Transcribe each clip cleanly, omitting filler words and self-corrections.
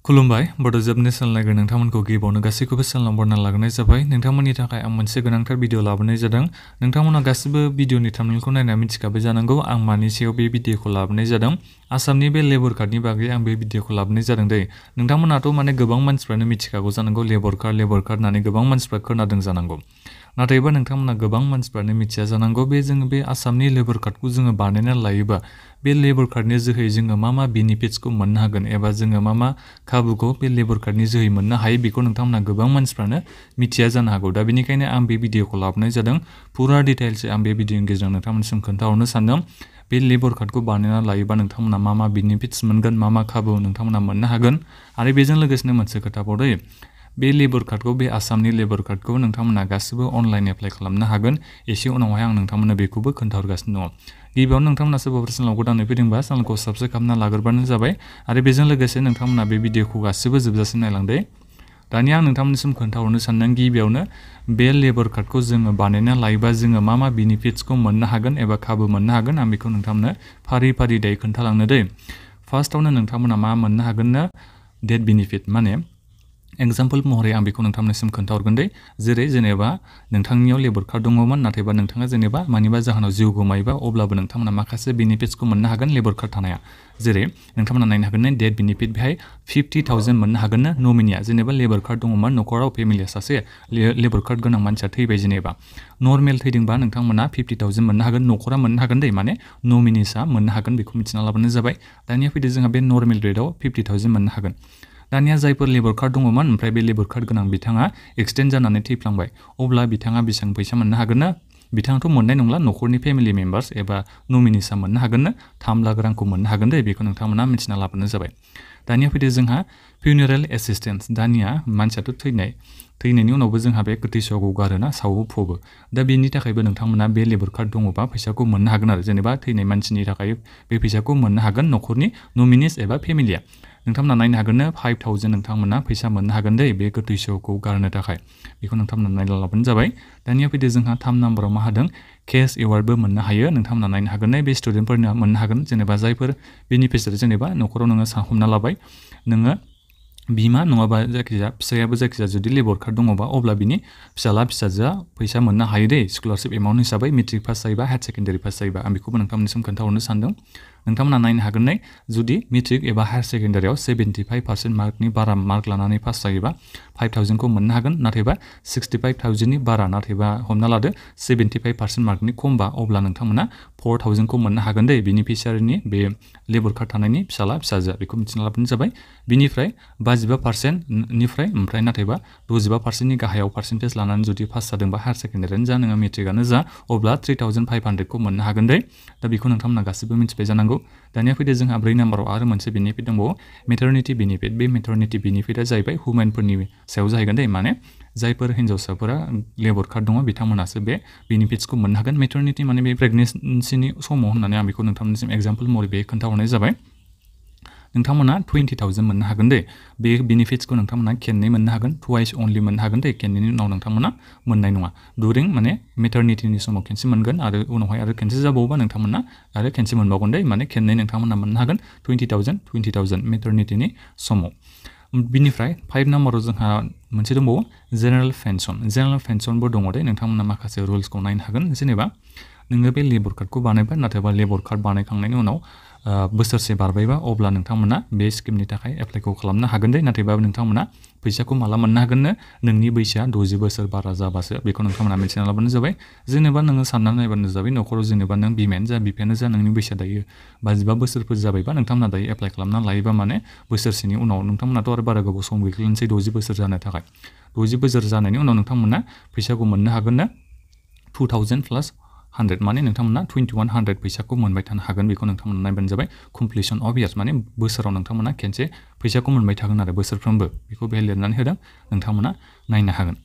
खुलुमबाय बड'जेबनि चेनेलनि नोंथांमोनखौ गिबियावनो गासैखौबो चेनेलाव बरायना लाग्रोनाय जाबाय। नोंथांमोननि थाखाय आं मोनसे गोनांथार भिडिअ लाबोनाय जादों। नोंथांमोना गासिबो भिडिअनि थाम्बनेलखौ नायना मिथिखाबाय जानांगौ आं मानि सायाव बे भिडिअखौ लाबोनाय जादों। आसामनि बे लेबर कार्डनि बागै आं बे भिडिअखौ लाबोनाय जादों दै। नोंथांमोनाथ' गोबां मानसिफ्रानो मिथिखागौ जानांगौ लेबर कार्ड होननानै गोबां मानसिफ्रा खोनादों जानांगौ। नाथायबा नोंथांमोना गोबां मानसिफ्रानो मिथिया जानांगौ जोङो बे आसामनि लेबर कार्डखौ जोङो बानायना लायोबा बे लेबर कार्डनि जोहै जोङो मा बेनिफिट्सखौ मोननो हागोन एबा जोङो मा खाबुखौ बे लेबर कार्डनि जोहै मोननो हायो बेखौ नोंथांमोना गोबां मानसिफ्रानो मिथिया जानो हागौ। दा बेनिखायनो आं बे भिडिअखौ लाबोनाय जादों। पुरा डिटेल्सै आं बे भिडिअनि गेजेरजों नोंथांमोननिसिम खोन्थाहरनो सानदों। बे लेबर कार्डखौ बानायना लायोबा नोंथांमोना मा बेनिफिट्स मोनगोन मा खाबु नोंथांमोना मोननो हागोन आरो बेजों लोगोसेनो मोनसे खोथाबाव दै बे लेबर कार्डखौ बे आसामनि लेबर कार्डखौ नोंथांमोना गासिबो अनलाइन एप्लाइ खालामनो हागोन। एसे उनावहाय आं नोंथांमोननो बेखौबो खोन्थाहरगासिनो दङ। गिबियावनो नोंथांमोना सोरबाफोर चेनेलाव गोदानै फैदोंबा चेनेलखौ साबस्क्राइब खालामना लाग्रोबानो जाबाय आरो बेजों लोगोसे नोंथांमोना बे भिडिअखौ गासिबो जोबजासिम नायलांदो। दानिया आं नोंथांमोननिसिम खोन्थाहरनो सानदों गिबियावनो बे लेबर कार्डखौ जोङो बानायना लायोबा जोङो मा बेनिफिट्सखौ मोननो हागोन एबा खाबु मोननो हागोन आं बेखौ नोंथांमोननो फारि फारि दायो खोन्थालांनो दै। फार्स्टआवनो नोंथांमोना मा मोननो हागोननो डेट बेनिफिट एग्जाम्पल महरै आं बेखौ नोंथांमोननिसिम खोन्थाहरगोन दै। जेनेबा नोंथांनियाव लेबर कार्ड दङमोन नाथायबा नोंथाङा जेनेबा मानिबा जाहोनाव जिउ गोमायोबा अब्लाबो नोंथांमोना माखासे बेनिफिट्सखौ मोननो हागोन लेबर कार्ड थानाया। जेरै नोंथांमोना नायनो हागोन डेट बेनिफिट बेहाय 50,000 मोननो हागोन नमिनिया जेनेबा लेबर कार्ड दङमोन न'खराव फेमिलिया सासे लेबर कार्ड गोनां मानसिया थैबाय जेनेबा नर्मेल थैदोंबा नोंथांमोना 50,000 मोननो हागोन न'खरा मोननो हागोन दै नमिनिसा मोननो हागोन बेखौ मिथिना लाबानो जाबाय। दानिया फैदो जोंहा बे नर्मेल रेटआव 50,000 मोननो हागोन। दानिया जायफोर लेबर कार्ड दङमोन ओमफ्राय बे लेबर कार्ड गोनां बिथाङा एक्सिडेन्ट जानानै थैफ्लांबाय अब्ला बिथाङा बेसेबां फैसा मोननो हागोन ना बिथाङाथ' मोननाय नंला न'खरनि फेमिलि मेम्बार्स एबा नमिनिसा मोननो हागोन 3 लाख रांखौ मोननो हागोन दे बेखौ नोंथांमोना मिथिना लाबानो जाबाय। दानिया फैदो जोंहा फिउनेरेल एसिस्टेन्स दानिया मानसियाथ' थैनायनि उनावबो जोंहा बे गोथै सहखौ गारोना सावो फबो दा बेनि थाखायबो नोंथांमोना बे लेबर कार्ड दङबा फैसाखौ मोननो हागोन आरो जेनेबा थैनाय मानसिनि थाखाय बे फैसाखौ मोननो हागोन न'खरनि नमिनिस एबा फेमिलिया। नोंथांमोना नायनो हागोन 5,000 नोंथांमोना फैसा मोननो हागोन दै बे गोथै सहखौ गारनो थाखाय बेखौ नोंथांमोना नायना लाबानो जाबाय। दानिया फैदो जोंहा 3 नाम्बाराव मा होदों केस एवार्डबो मोननो हायो नोंथांमोना नायनो हागोन बे स्टुडेन्टफोरनो मोननो हागोन जेनेबा जायफोर बेनिफिसियारि जेनेबा न'खराव नोङो हमना लाबाय नोङो बिमा नङाबा जायखिजाया फिसायाबो जायखिजाया जुदि लेबर कार्ड दङबा अब्ला बिनि फिसाला फिसाजोआ फैसा मोननो हायो दै स्कलारशिप एमाउन्ट हिसाबै मेट्रिक पास जायोबा हायार सेकेन्डारि पास जायोबा आं बेखौबो नोंथांमोननिसिम खोन्थाहरनो सानदों। नोंथांमोना नायनो हागोन जुदि मेट्रिक एबा हायार सेकेन्डारियाव 75% मार्कनि बारा मार्क लानानै पास जायोबा 5,000खौ मोननो हागोन नाथायबा 65,000नि बारा नाथायबा हमना लादो 75% मार्कनि खमबा अब्ला नोंथांमोना 4,000खौ मोननो हागोन दै बेनिफिसियारिनि बे लेबर कार्ड थानायनि फिसाला फिसाजोआ बेखौ मिथिना लाबानो जाबाय। बिनिफ्राय 55%निफ्राय ओमफ्राय नाथायबा 65%नि गाहायाव पार्सेन्टेज लानानै जुदि पास जादोंबा हायार सेकेन्डारियानो जा नोङो मेट्रिकआनो जा अब्ला 3,500खौ मोननो हागोन दै। दा बेखौ नोंथांमोना गासिबो मिथिबाय जानांगौ। दानिया फैदो जोंहा 4 नाम्बाराव आरो मोनसे बेनिफिट दंबावो मेटारनिटि बेनिफिट बे मेटारनिटि बेनिफिटआ जाहैबाय हुमेनफोरनि सायाव जाहैगोन दै जायफोर हिन्जावसाफोरा लेबर कार्ड दङ बिथांमोनासो बे बेनिफिट्सखौ मोननो हागोन। मेटारनिटि बे प्रेगनेन्सिनि समाव होननानै आं बेखौ नोंथांमोननिसिम एग्जाम्पल महरै बे खोन्थाहरनाय जाबाय। नोंथांमोना 20,000 मोननो हागोन दे बे बेनिफिट्सखौ नोंथांमोना खेननै मोननो हागोन टुवाइस अनलि मोननो हागोन दे खेननैनि उनाव नोंथांमोना मोननाय नङा दुरिं मेटारनिटिनि समाव खेनसे मोनगोन आरो उनावहाय आरो खेनसे जाबावोबा नोंथांमोना आरो खेनसे मोनबावगोन दे खेननै नोंथांमोना मोननो हागोन 20,000 मेटारनिटिनि समाव। बिनिफ्राय 5 नाम्बाराव जोंहा मोनसे दंबावो जेनेरेल पेनसनबो दङ दे नोंथांमोना माखासे रुल्सखौ नायनो हागोन जेनेबा नोङो बे लेबर कार्डखौ बानायबाय नाथायबा लेबर कार्ड बानायखांनायनि उनाव बोसोरसे बारबायबा अब्ला नोंथांमोना बे स्किमनि थाखाय एप्लाइखौ खालामनो हागोन दे नाथायबा नोंथांमोना फैसाखौ माला मोननो हागोननो नोंनि बैसोआ 60 बोसोर बारा जाबासो बेखौ नोंथांमोना मिथिना लाबानो जाबाय। जेनेबा नोङो साननानै नायबानो जाबाय न'खराव जेनेबा नों बिमायानो जा बिफायानो जा नोंनि बैसोआ दायो 55 बोसोरफोर जाबायबा नोंथांमोना दायो एप्लाइ खालामना लायोबा बोसोरसेनि उनाव नोंथांमोनाथ' आरो बारा गोबाव सम गैखालानोसै 60 बोसोर जानो थाखाय 60 बोसोर जानायनि उनाव नोंथांमोना फैसाखौ मोननो हागोननो 2,000 + 100 नोंथांमोना 2,100 फैसाखौ मोनबाय थानो हागोन बेखौ नोंथांमोना नायबानो जाबाय। कमप्लिसन अफ इयार्स बोसोराव नोंथांमोना खेनसे फैसाखौ मोनबाय थागोन आरो बोसोरफ्रोमबो बेखौ बेहाय लिरनानै होदों नोंथांमोना नायनो हागोन।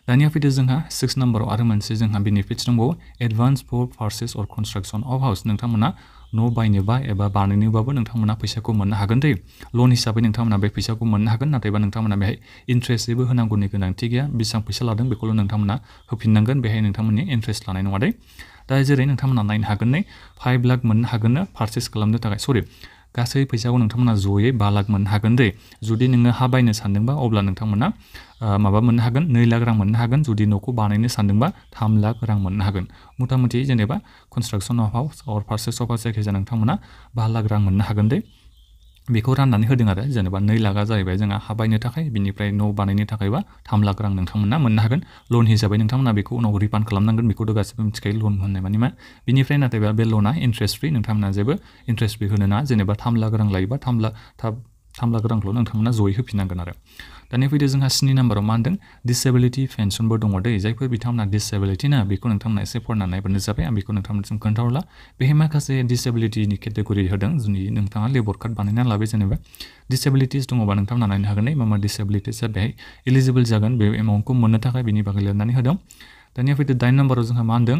दानिया फैदो जोंहा 6 नाम्बाराव आरो मोनसे जोंहा बेनिफिट्स दंबावो एडभान्स फर पार्चेस अर कनस्ट्राक्सन अफ हाउस नोंथांमोना न' बायनोबा एबा बानायनोबाबो नोंथांमोना फैसाखौ मोननो हागोन दे लन हिसाबै नोंथांमोना बे फैसाखौ मोननो हागोन नाथायबा नोंथांमोना बेहाय इन्ट्रेस्ट जेबो होनांगौनि गोनांथि गैया बेसेबां फैसा लादों बेखौल' नोंथांमोना होफिननांगोन बेहाय नोंथांमोननि इन्ट्रेस्ट लानाय नङा दे। दा जेरै नोंथांमोना नायनो हागोन 5 लाख मोननो हागोन पार्चेस खालामनो थाखाय गासै फैसाखौ नोंथांमोना जयै 5 लाख मोननो हागोन दे जुदि नोङो हा बायनो सानदोंबा अब्ला नोंथांमोना माबा मोननो हागोन 2 लाख रां मोननो हागोन जुदि न'खौ बानायनो सानदोंबा 3 लाख रां मोननो हागोन मथा मथि जेनेबा कन्स्ट्राक्शन अफ हाउस अर पार्चेस अफ हाउस जायखिजाया नोंथांमोना 5 लाख रां मोननो हागोन दे बेखौ राननानै होदों आरो जेनेबा 2 लाखआ जाहैबाय जोंहा हा बायनो थाखाय बिनिफ्राय न' बानायनो थाखायबा 3 लाख रां नोंथांमोना मोननो हागोन लन हिसाबै नोंथांमोना बेखौ उनाव रिफान्ड खालामनांगोन बेखौथ' गासिबो मिथिखायो लन होननाय माने मा बिनिफ्राय नाथायबा बे लना इन्ट्रेस्ट फ्रि नोंथांमोना जेबो इन्ट्रेस्ट फ्रि होनो नाङा जेनेबा 3 लाख रां लायोबा 3 लाख रांखौल' नोंथांमोना जयै होफिननांगोन आरो दानिया फैदो जोंहा 7 नाम्बाराव मा होनदों डिसेबिलिटि पेन्सनबो दङ दै जायफोर बिथांमोना डिसेबिलिटि ना बेखौ नोंथांमोना एसे फरायनानै नायबानो जाबाय आं बेखौ नोंथांमोनसिम खोन्थाहरला बेहाय माखासे डिसेबिलिटिनि केटेगरि होदों जुदि नोंथाङा लेबर कार्ड बानायना लाबाय जेनेबा डिसेबिलिटिस दङबा नोंथांमोना नायनो हागोन मा मा डिसेबिलिटिसआ बेहाय एलिजिबल जागोन बे एमाउन्टखौ मोननो थाखाय बेनि बागै लिरनानै होदों दानिया फैदो 8 नाम्बाराव जोंहा मा होनदों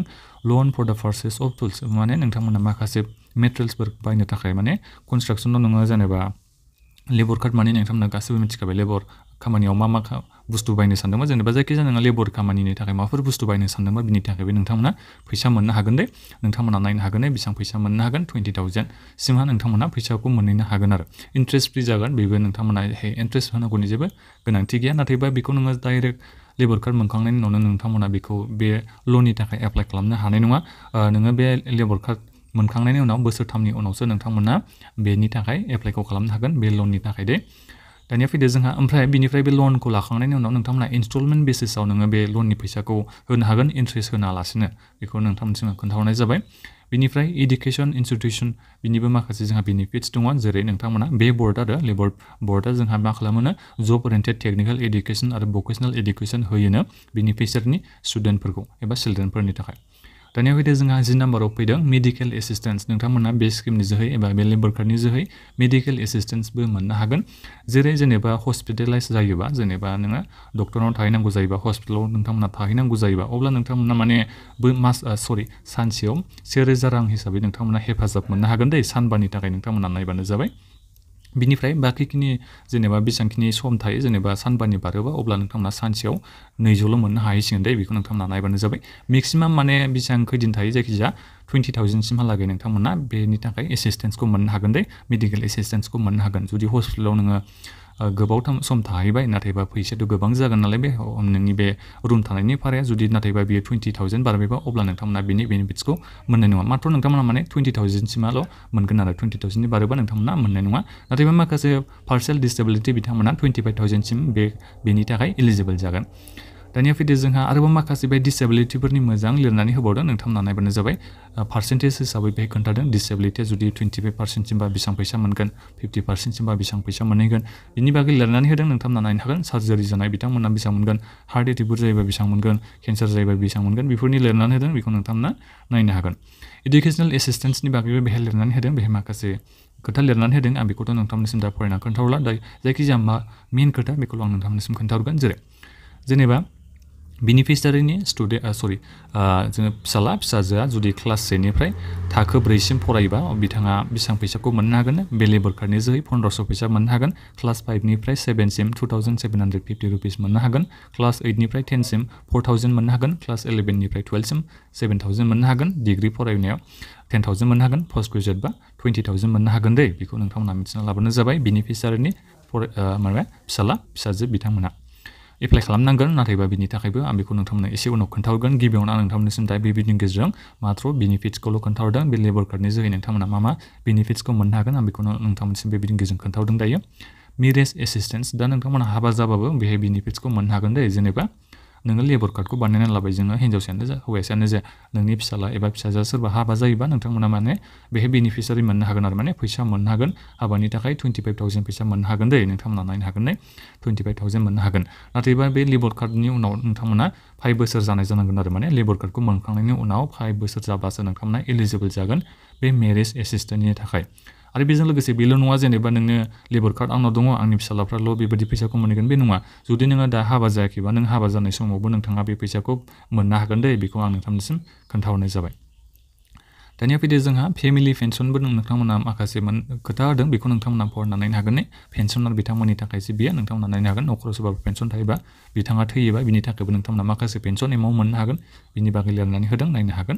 loan for the purchase of tools माने नोंथांमोना माखासे मेटेरियल्सफोर बायनो थाखाय माने कन्स्ट्राक्सनाव नोङो जेनेबा लेबर कार्ड माने नोंथांमोना गासिबो मिथिखाबाय लेबर खामानियाव मा बुस्थु बायनो सानदोंबा जेनेबा जायखिजाया नोङो लेबर खामानिनि थाखाय माबाफोर बुस्थु बायनो सानदोंबा बिनि थाखायबो नोंथांमोना फैसा मोननो हागोन दे नोंथांमोना नायनो हागोन दे बेसेबां फैसा मोननो हागोन 20,000 सिमहा नोंथांमोना फैसाखौ मोनहैनो हागोन आरो इन्ट्रेस्ट फ्रि जागोन बेबो नोंथांमोना इन्ट्रेस्ट होनांगौनि जेबो गोनांथि गैया नाथायबा बेखौ नोङो डाइरेक्ट लेबर कार्ड मोनखांनायनि उनावनो नोंथांमोना बेखौ बे लननि थाखाय एप्लाइ खालामनो हानाय नङा नोङो बे लेबर कार्ड मोनखांनायनि उनाव बोसोरथामनि उनावसो नोंथांमोना बेनि थाखाय एप्लाइखौ खालामनो हागोन बे लननि थाखाय दे दानिया फैदो जोंहा ओमफ्राय बिनिफ्राय बे लनखौ लाखांनायनि उनाव नोंथांमोना इनस्टलमेन्ट बेसिसाव नोङो बे लननि फैसाखौ होनो हागोन इन्ट्रेस्ट होनालासिनो बेखौ नोंथांमोनसिम खोन्थाहरनाय जाबाय बिनिफ्राय इडुकेसन इन्स्टिटिउसन बिनिबो माखासे जोंहा बेनिफिट्स दङ जेरै नोंथांमोना बे बर्ड आरो लेबर बर्डआ जोंहा मा खालामोनो जब ओरिएन्टेड टेक्निकेल इडुकेसन आरो भकेसनेल इडुकेसन होयोनो बेनिफिसियारनि स्टुडेन्टफोरखौ एबा चिल्ड्रेनफोरनि थाखाय दानिया फैदो जोंहा 10 नाम्बाराव फैदों मेडिकेल एसिस्टेन्स नोंथांमोना बे स्किमनि जोहै एबा बे लेबर कार्डनि जोहै मेडिकेल एसिस्टेन्सबो मोननो हागोन जेरै जेनेबा हस्पिटेलाइज जायोबा जेनेबा नोङो डक्टरनाव थाहैनांगौ जायोबा हस्पिटालाव नोंथांमोना थाहैनांगौ जायोबा अब्ला नोंथांमोना माने सानसेयाव 1,000 रां हिसाबै नोंथांमोना हेफाजाब मोननो हागोन दे सानबानि थाखाय नोंथांमोना नायबानो जाबाय बिनिफ्राय बाखिखिनि जेनेबा बेसेबांखिनि सम थायो जेनेबा सानबानि बारोबा अब्ला नोंथांमोना सानसेयाव 200ल' मोननो हाहैसिगोन दे बेखौ नोंथांमोना नायबानो जाबाय मेक्सिमाम माने बेसेबां खैदिन थायो जायखिजाया 20,000 सिमहालागै नोंथांमोना बेनि थाखाय एसिस्टेन्सखौ मोननो हागोन दे मेडिकेल एसिस्टेन्सखौ मोननो हागोन जुदि हस्पिटालाव नोङो गोबाव सम थाहैबाय नाथायबा फैसायाथ' गोबां जागोन नालाय बे नोंनि बे रुम थानायनि भाराया जुदि नाथायबा बियो 20,000 बारबायबा अब्ला नोंथांमोना बेनि बेनिफिट्सखौ मोननाय नङा मात्र नोंथांमोना माने 20,000 सिमाल' मोनगोन आरो 20,000नि बारोबा नोंथांमोना मोननाय नङा नाथायबा माखासे पार्शियेल डिसेबिलिटि बिथांमोना 25,000 सिम बेनि थाखाय एलिजिबल जागोन दानिया फैदो जोंहा आरोबाव माखासे बे डिसेबिलिटिफोरनि मोजां लिरनानै होबावदों नोंथांमोना नायबानो जाबाय पार्सेन्टेज हिसाबै बेहाय खोन्थादों डिसेबिलिटिया जुदि 25% सिमबा बेसेबां फैसा मोनगोन 50% सिमबा बेसेबां फैसा मोनहैगोन बिनि बागै लिरनानै होदों नोंथांमोना नायनो हागोन सार्जारि जानाय बिथांमोना बेसेबां मोनगोन हार्ट एटेकफोर जायोबा बेसेबां मोनगोन केन्सार जायोबा बेसेबां मोनगोन बेफोरनि लिरनानै होदों बेखौ नोंथांमोना नायनो हागोन इडुकेसनेल एसिस्टेन्सनि बागैबो बेहाय लिरनानै होदों बेहाय माखासे खोथा लिरनानै होदों आं बेखौथ' नोंथांमोननिसिम दा फरायना खोन्थाहरला दा जायखिजाया मा मेन खोथा बेखौ आं नोंथांमोननिसिम खोन्थाहरगोन जेनेबा बेनिफिसियारिनि जोङो फिसाजोआ जुदि क्लास 1निफ्राय थाखो 4सिम फरायोबा बिथाङा बेसेबां फैसाखौ मोननो हागोन बे लेबर कार्डनि जोहै 1,500 फैसा मोननो हागोन क्लास 5निफ्राय 7सिम 2,750 रुपिस मोननो हागोन क्लास 8निफ्राय 10सिम 4,000 मोननो हागोन क्लास 11निफ्राय 12सिम 7,000 मोननो हागोन डिग्री फरायनायाव 10,000 मोननो हागोन पोस्ट ग्रेजुवेट बा 20,000 मोननो हागोन दे बेखौ नोंथांमोना मिथिना लाबानो जाबाय बेनिफिसियारिनि फिसाजो बिथांमोना एप्लाइ खालामनांगोन नाथायबा बिनि थाखायबो आं बेखौ नोंथांमोननो एसे उनाव खोन्थाहरगोन गिबियावनो आं नोंथांमोननिसिम दा बे भिडिअनि गेजेरजों मात्र बेनिफिट्सखौल' खोन्थाहरदों बे लेबर कार्डनि जोहै नोंथांमोना मा बेनिफिट्सखौ मोननो हागोन आं बेखौनो नोंथांमोननिसिम बे भिडिअनि गेजेरजों खोन्थाहरदों दायो मेरेज एसिस्टेन्स दा नोंथांमोना हाबा जाबाबो बेहाय बेनिफिट्सखौ मोननो हागोन दे जेनेबा नोङो लेबर कार्डखौ बानायनानै लाबाय जोङो हिन्जावसायानो जा हौवासायानो जा नोंनि फिसाला एबा फिसाजोआ सोरबा हाबा जायोबा नोंथांमोना माने बेहाय बेनिफिसियारि मोननो हागोन आरो माने फैसा मोननो हागोन हाबानि थाखाय 25,000 फैसा मोननो हागोन दे नोंथांमोना नायनो हागोन दे 25,000 मोननो हागोन नाथायबा बे लेबर कार्डनि उनाव नोंथांमोना 5 बोसोर जानाय जानांगोन आरो माने लेबर कार्डखौ मोनखांनायनि उनाव 5 बोसोर जाब्लासो नोंथांमोना एलिजिबल जागोन बे मेरेज एसिस्टेन्टनि थाखाय आरो बेजों लोगोसे बेल' नङा जेनेबा नोंनो लेबर कार्ड आंनाव दङ आंनि फिसालाफ्राल' बेबायदि फैसाखौ मोनगोन बे नङा जुदि नोङो दा हाबा जायाखैबा नों हाबा जानाय समावबो नोंथाङा बे फैसाखौ मोननो हागोन दे बेखौ आं नोंथांनिसिम खोन्थाहरनाय जाबाय दानिया फैदो जोंहा फेमिलि पेन्सनबो नोंथांमोना माखासे खोथा होदों बेखौ नोंथांमोना फरायना नायनो हागोन पेन्सनार बिथांमोननि थाखायसो बियो नोंथांमोना नायनो हागोन न'खराव सोरबा पेन्सन थायोबा बिथाङा थैयोबा बिनि थाखायबो नोंथांमोना माखासे पेन्सन एमाउन्ट मोननो हागोन बिनि बागै लिरनानै होदों नायनो हागोन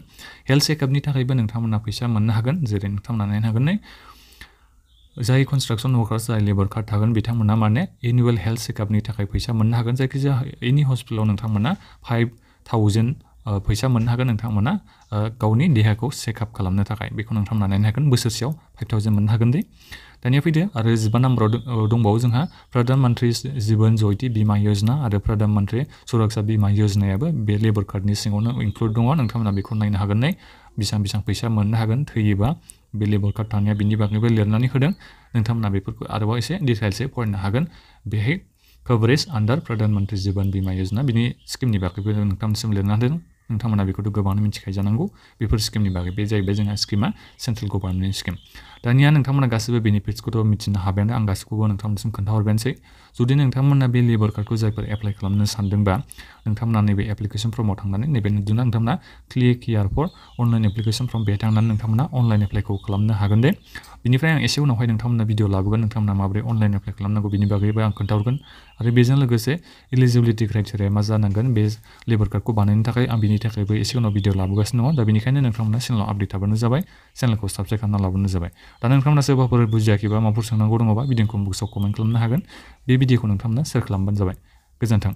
हेल्थ चेकआपनि थाखायबो नोंथांमोना फैसा मोननो हागोन जेरै नोंथांमोना नायनो हागोन जाय कन्स्ट्राक्शन वर्कार्स जाय लेबर कार्ड थागोन बिथांमोना माने एनुअल हेल्थ चेकआपनि थाखाय फैसा मोननो हागोन जायखिजाया एनि हस्पिटालाव नोंथांमोना 5000 फैसा मोननो हागोन नोंथांमोना गावनि देहाखौ चेकआप खालामनो थाखाय बेखौ नोंथांमोना नायनो हागोन बोसोरसेयाव 5000 मोननो हागोन दे दानिया फैदो आरो 15 नम्बराव दंबावो जोंहा प्रधान मंत्री जीवन ज्योति बीमा योजना आरो प्रधान मंत्री सुरक्षा बीमा योजनायाबो बे लेबर कार्डनि सिङावनो इनक्लुड दङ नोंथांमोना बेखौ नायनो हागोन नै बेसेबां फैसा मोननो हागोन थैयोबा बे लेबर कार्ड थानाया बिनि बागैबो लिरनानै होदों नोंथांमोना बेफोरखौ आरोबाव एसे डिटेल्सै फरायनो हागोन बेहाय कवरेज आन्डार प्रधान मंत्री जीवन बीमा योजना बिनि स्किमनि बागैबो नोंथांमोनसिम लिरना होदों नोंथांमोना बेखौथ' गोबाङानो मिथिखायो जानांगौ बेफोर स्किमनि बागै बे जाहैबाय जोंहा स्किमा सेन्ट्रेल गभर्नमेन्टनि स्किम दानिया नोंथांमोना गासिबो बेनिफिट्सखौथ' मिथिनो हाबायानो आं गासिखौबो नोंथांमोनसिम खोन्थाहरबायानोसै जुदि नोंथांमोना बे लेबर कार्डखौ जायफोर एप्लाइ खालामनो सानदोंबा नोंथांमोना नैबे एप्लिकेशन फर्माव थांनानै नैबे नुदोंना नोंथांमोना click here for online application form बेहाय थांनानै नोंथांमोना अनलाइन एप्लाइखौ खालामनो हागोन दे बिनिफ्राय आं एसे उनावहाय नोंथांमोना भिडिअ लाबोगोन नोंथांमोना माबोरै अनलाइन एप्लाइ खालामनांगौ बिनि बागैबो आं खोन्थाहरगोन आरो बेजों लोगोसे एलिजिबिलिटि क्राइटेरिया मा जानांगोन बे लेबर कार्डखौ बानायनो थाखाय आं बिनि थाखायबो एसे उनाव भिडिअ लाबोगासिनो दङ दा बेनिखायनो नोंथांमोना चेनेलाव आपडेट थाबानो जाबाय चेनेलखौ साबस्क्राइब खालामना लाबानो जाबाय दा नोंथांमोना सोरबाफोर बुजियाखैबा माबाफोर सोंनांगौ दङबा भिडिअखौ बक्सआव कमेन्ट खालामनो हागोन बे भिडिअखौ नोंथांमोना शेयार खालामबानो जाबाय गोजोन्थों